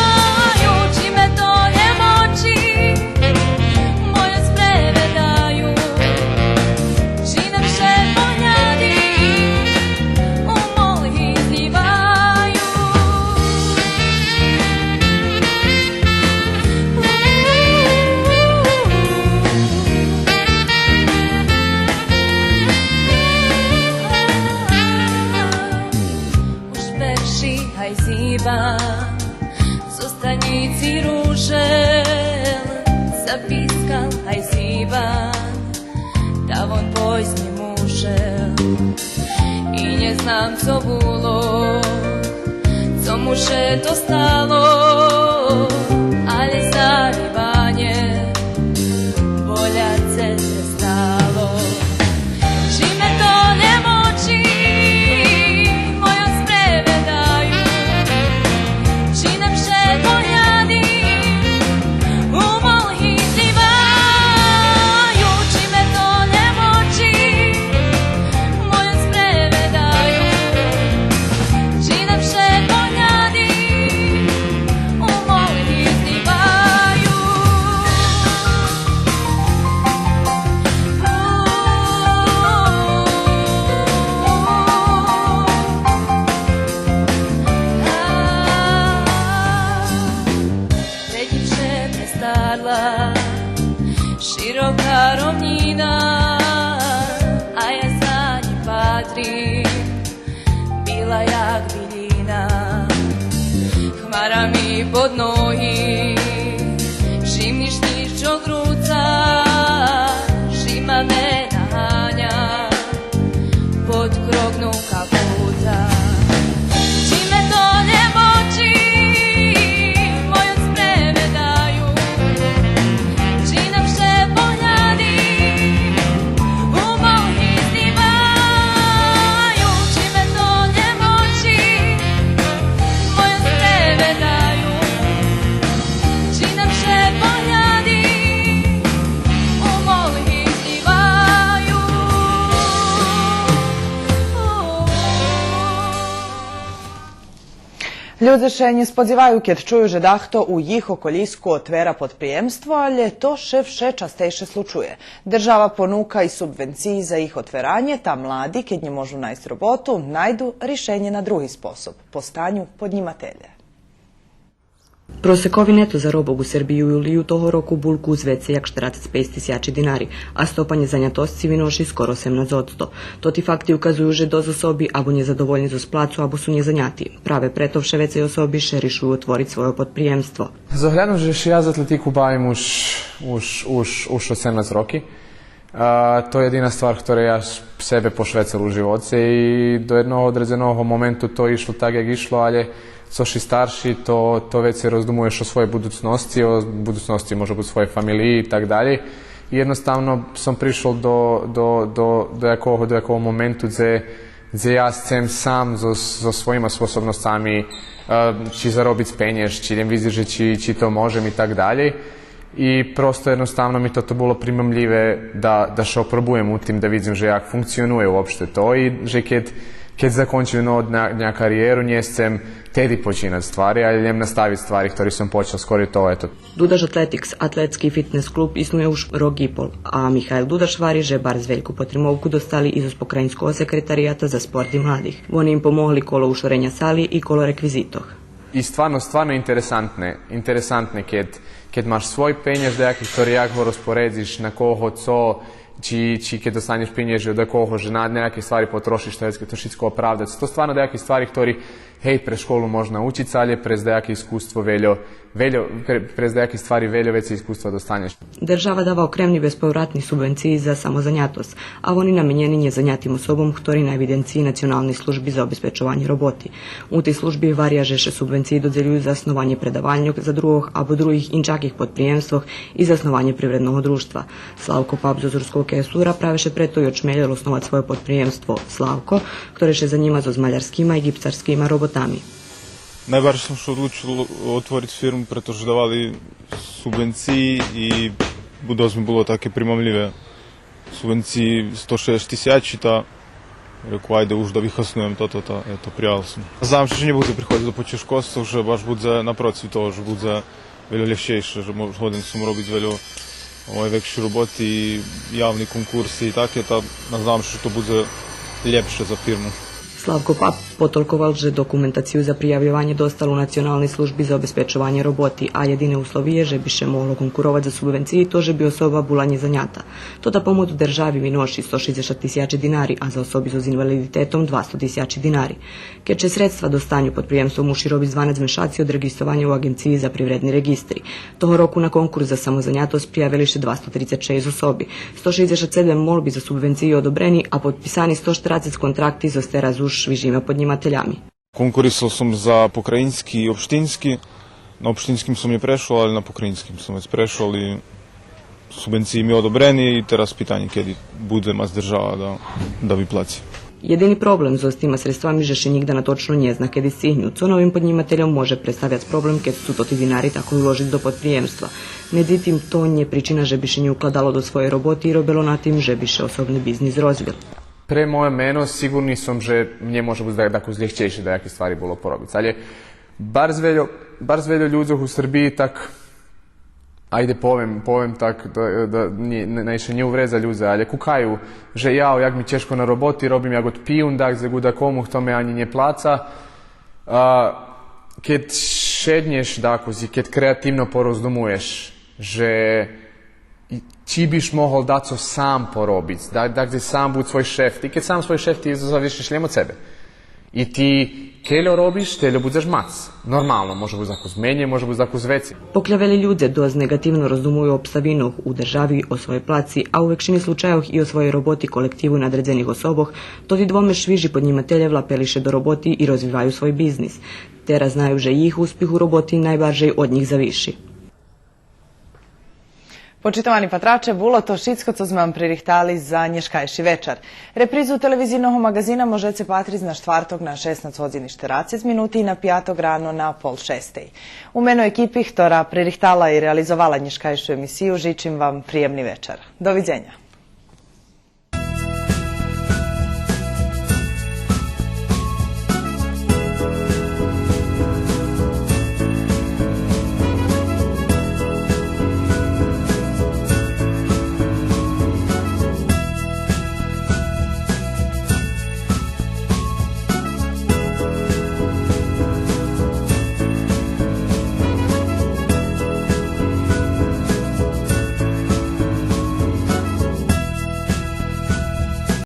чи ме то нє мучи, мойо стребедаю, чи нам ше погляди у молги злїваю. Ци рушел, запискал ай зибан, та вон пойсц нє мушел. И нє знам цо було, цо му ше то стало, алє заїбанє болєц ше престало. Чи ме то нє мочи, мойо спреведаю, чи нам ше погляди у мол ги зливаю, чи ме то нє мочи, мойо спреведаю, чи нам ше погляди у мол ги зливаю. Пред нїм ше престарла широка ровнїна, а я за нїм патрим, била як билїна. Хмара ми под ноги жимни шнїжок руца, жима ме наганя под крокну капуца. Чи ме то нє мочи, мойо спреведаю, чи нам ше погляди у мол ги зливаю, чи ме то нє мочи, мойо спреведаю, чи нам ше погляди у мол ги зливаю. Людзе ше нє сподзиваю кед чую же дахто у їх околїску отвера подприємство, алє то ше вше частейше случує. Держава понука и субвенциї за їх отверанє, та млади, кед нє можу найсц роботу, найду ришенє на други способ, постаню поднїмателє. Просекови нето заробок у Сербиї у юлию того року бул кус вецей як штерацец пейц тисячи динари, а стопа нєзанятосци виноши скоро семнац одсто. Тоти факти указую же досц особи або нєзадовольни зоз плацу, або су нєзаняти. Праве прето вше вецей особи ше ришую отвориц свойо подприємство. З оглядом же ше я з атлетику бавим уж, уж, уж, уж осемнац роки. А, то єдина ствар хторей я себе пошвецел у живоце и до єдного одредзеного моменту то ишло так як ишло, алє цо ши старши, то, то вецей роздумуєш о своєй будуцносци, о будуцносци може буц своєй фамилиї и так далєй. И єдноставно сом пришол до, до, до, до якого, до якого моменту дзе, дзе я сцем сам зоз, зоз своїма способносцами, е, чи заробиц пенєж, чи идем видзиц же чи, чи то можем и так далєй. И просто єдноставно ми тото було примамлїве да, да ше опробуєм у тим, да видзим же як функционує уопште то и же кед, кед закончим, но, на, на кариєру, нє сцем теди починац ствари, алє лєм наставиц ствари хтори сом почал скорей того, ето. Дудаш Атлетикс, атлетски фитнес клуб, иснує уж рок и пол, а Михайл Дудаш гвари же барз вельку потримовку достали и зоз Покраїнского секретарията за спорт и младих. Вони им помогли коло ушореня сали и коло реквизитох. И стварно, стварно интересантне, интересантне кед, кед маш свой пенєж даяки хтори як го розпоредзиш, на кого, цо, чи, чи кед достанєш пенєжи од дакого, же на, на яки ствари потрошиш, то, то шицко оправдац. То стварно даяки ствари хтори, гей, през школу мож научиц, алє през даяке искуство вельо, вельо, пре-, през даяки ствари вельо вецей искуства достанєш. Держава дава окремни безповратни субвенциї за самозанятосц, а вони наменєни нєзанятим особом хтори на евиденциї Националней служби за обезпечованє роботи. У тей служби гваря же ше субвенциї додзелюю за снованє предавальньох, за другох або других иншаких подприємствох и за снованє привредного дружтва. Славко Пап зоз Руского Кесура праве ше прето и очмелєл основац свойо подприємство Славко, хторе ше занїма зоз малярскима и ґипсарскима роботами. Найбарже сом ше одлучел отвориц фирму, прето же давали субвенциї и досц ми було таке примамлїве. Субвенциї сто шейсц тисячи, та реку, айде уж да вихаснуєм тото, та, ето, приявел сом. Знам же нє будзе приходзиц до потяжкосцох, же баш будзе напротив того, же будзе вельо лєгчейше, же мож-, годен сом робиц вельо, овай, векши роботи, явни конкурси и таке, та знам же то будзе лєпше за фирму. Славко Пап Потолковал же документацию за приявйованє достал у Националней служби за обезпечованє роботи, а єдине условиє же би ше могло конкуровац за субвенциї то же би особа була нєзанята. Тота помоц у держави виноши сто шейдзешат тисячи динари, а за особи зоз инвалидитетом двасто тисячи динари. Кед ше средства достаню, подприємство муши робиц дванац мешаци од реґистрованя у Аґенциї за привредни реґистри. Того року на конкурс за самозанятосц приявели ше двасто трицец шейсц особи. Сто шейдзешат седем молби за субвенциї одобрени, а подписани сто штерацец контракти зоз тераз уж швижима поднїмателями. Конкурисал сом за покраїнски и општински. На општинским сом нє прешол, але на покраїнским сом вец прешол и субвенциї ми одобрени и тераз питанє кеди буде мац держава да, да виплаци. Єдини проблем зоз тима средствами же ше нїґда на точно нє зна кеди сцигню, цо новим поднїмательом може представяц проблем кед су тоти динари тако уложиц до подприємства. Медзитим, то нє причина же би ше нє укладало до своєй роботи и робело на тим же би ше особни бизнис розвил. Пре моє мено, сиґурни сом же мнє може буц да, дакус лєгчейше даяки ствари було поробиц. Але барз вельо, барз вельо людзох у Сербиї так, айде повем, повем так, да, да, нє, нє, най ше нє увредза людзе, але кукаю же яо, як ми чежко на роботи, робим як од пиюн, дакус, дакому хто ме анї нє плаца. А, кед шеднєш дакус и кед креативно пороздумуєш же и чи биш могол дацо сам поробиц, да, да, дзе сам буц свой шеф, ти кед сам свой шеф, ти зависиш лєм од себе. И ти кельо робиш, тельо будзеш мац. Нормално, може буц дакус менєй, може буц дакус вецей. Покля велї людзе досц неґативно роздумую о обставинох у держави, о своєй плаци, а у векшини случайох и о своєй роботи, колективу и надредзених особох, тоти двоме швижи поднїмателє влапели ше до роботи и розвиваю свой бизнис. Тераз знаю же їх успих у роботи найбаржей од нїх завиши. Почитовани патраче, було то шицко цо зме вам пририхтали за нєшкайши вечар. Репризу телевизийного маґазина можеце патриц на штварток на шеснац годзин и штерацец минути и на пяток рано на пол шестей. У мено екипи хтора пририхтала и реализовала нєшкайшу емисию, жичим вам приємни вечар. Довидзеня.